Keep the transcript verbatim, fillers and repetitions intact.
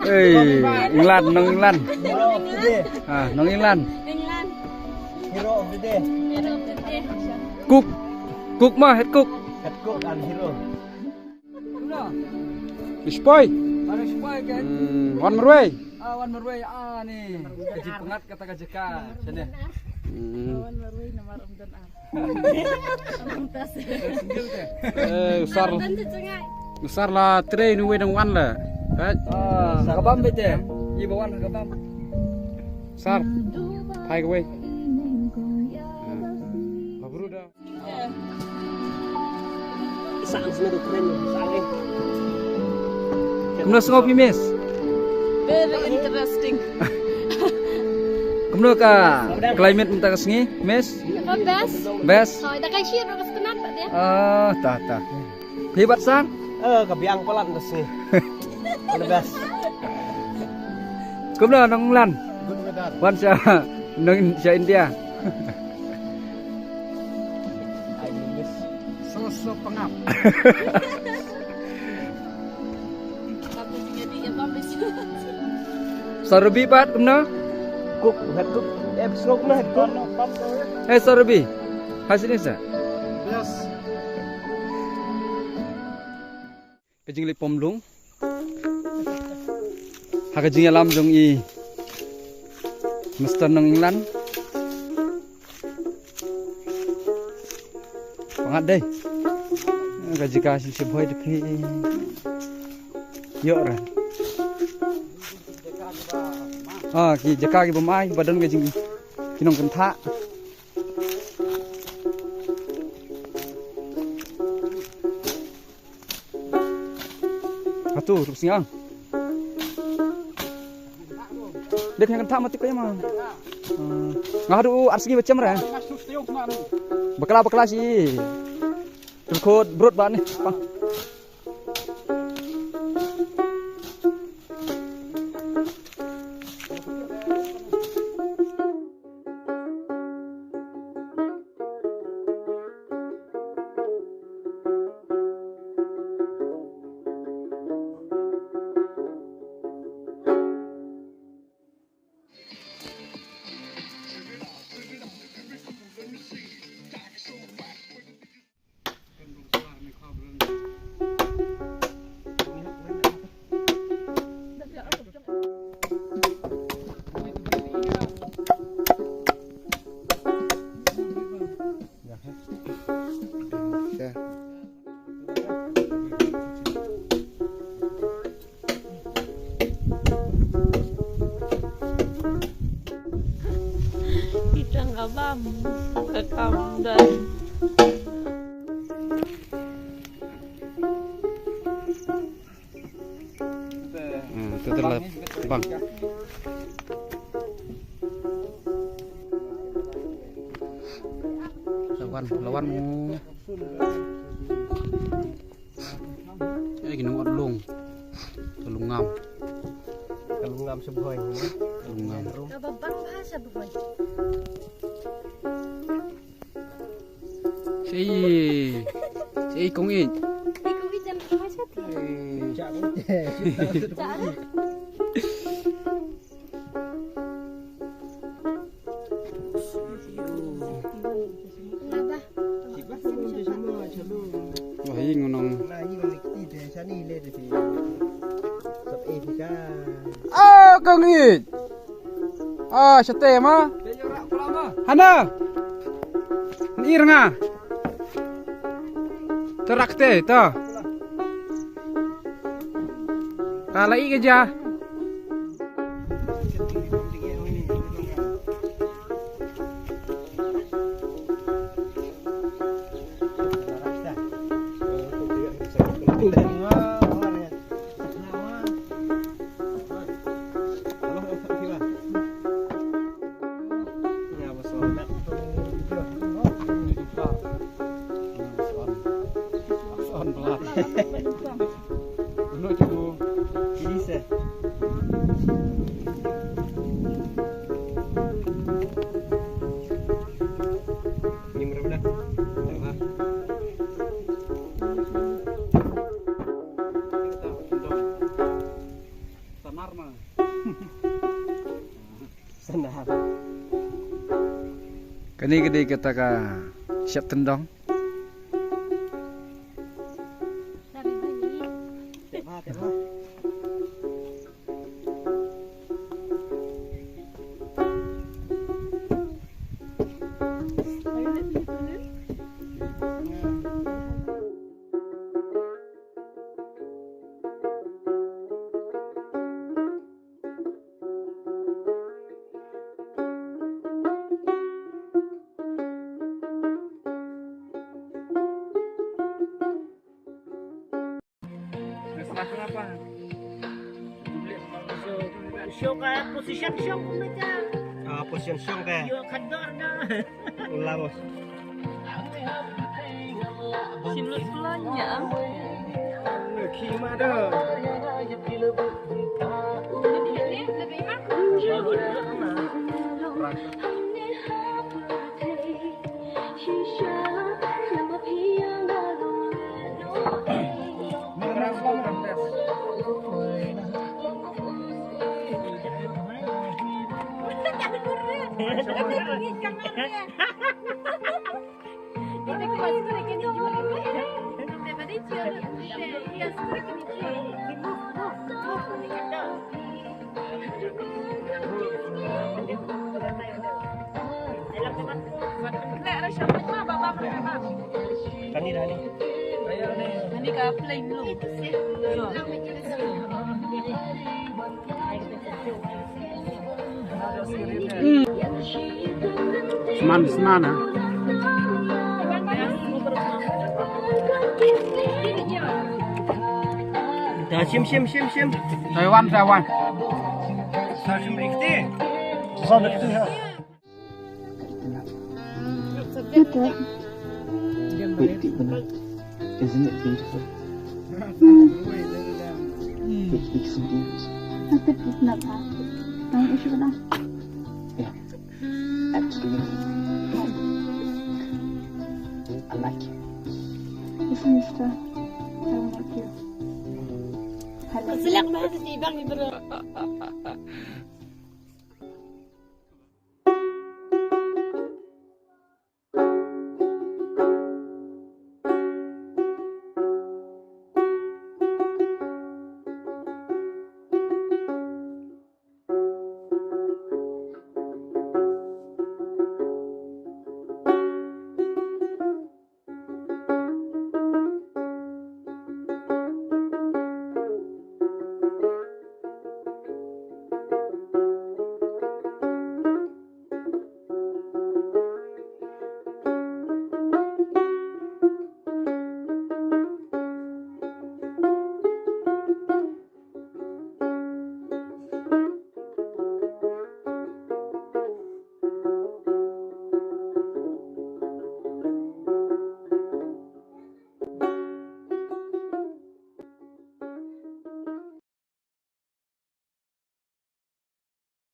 Ei, England, nong England. Ah, nong England. England. Hero of the day. Hero of the day. Cook. Cook ma, head cook. Head cook and hero. Miss Poi. Miss Poi kan. Hmm, wan marwei. Ah, wan marwei, ah, ni. Ka jingpyngngad kata ka jaka. Sini. Hmm. Wan marwei namar ym don ar. Eh, usar. Usar la trei nu wei dang wan la. Pat. Ah, ka bam bete. Ni ba wan ka bam. Sar. Hai ka wei. Mabru da. Sang sene tu kren, sang eh. Kumno sngew phi, Miss? Very interesting. Kumno ka climate mynta ka sngi, Miss? Ka best. Best. Oh, da ka shir ka skenat ba dia. Ah, ta ta. Phi bat san? Eh, ka biang palat ka sngi. All the best. Kumno nong Lan? Good weather. Wan sha nong sha India. So so pangap. Sarubi pat kumno? Cook, head cook. Eh, snow kumno head cook? Eh, Sarubi. Hasil ni sa? Yes. Ka jingleh pom lung. Ha ka jingïalam jong i Mister nong England. Pangat dei. Ka jaka shisha bhoi de phi. Ïoh ra. Ah, ki jaka ki bym ai, ba don ka jing ki nongkynthah. Atu, rup singang. Dep yang kynthah mati ko ma. Hmm. Nga haduh ar sngi ba chem re. Bakla bakla shi. Jumkhot brut ba ni. Pang. Kita ngabam ke kawan dan. Hmm, tu tu lah bang. Lawan, lawan mu. Eh, kini ngot lung. Ka lung ngam. Ka lung ngam sha bhoi. Ka lung ngam. Ka babang ba sha bhoi. Sei. Sei kong ij. Sei kong ij jan kong ij. Chak. Chak. Wah, hi ngunong. Ah, kong ij. Ah, shate ma. Hana. Ni rnga. Terak te to. Ka la i ka ja. Ano ki mo? Ini se. Ini berapa dah? Sanar ma. Sanar. Kane ka dei kata ka shet tyndong. Shong ka position shong kumta. Ah, position shong ka. Yo khador na. Ulah bos. Sim lut pelan ya. Khima dah. Kani dah ni. Kani ka plain lu. Sman sman ha. Da shim shim shim shim. Taiwan Taiwan. Sa shim rikti. Sa rikti ha. Isn't it beautiful? It speaks some dreams. It's not bad. Don't you should know? Yeah. Actually, I like you. Listen, mister, I don't like you. Hello. Select banget sih bang di bro.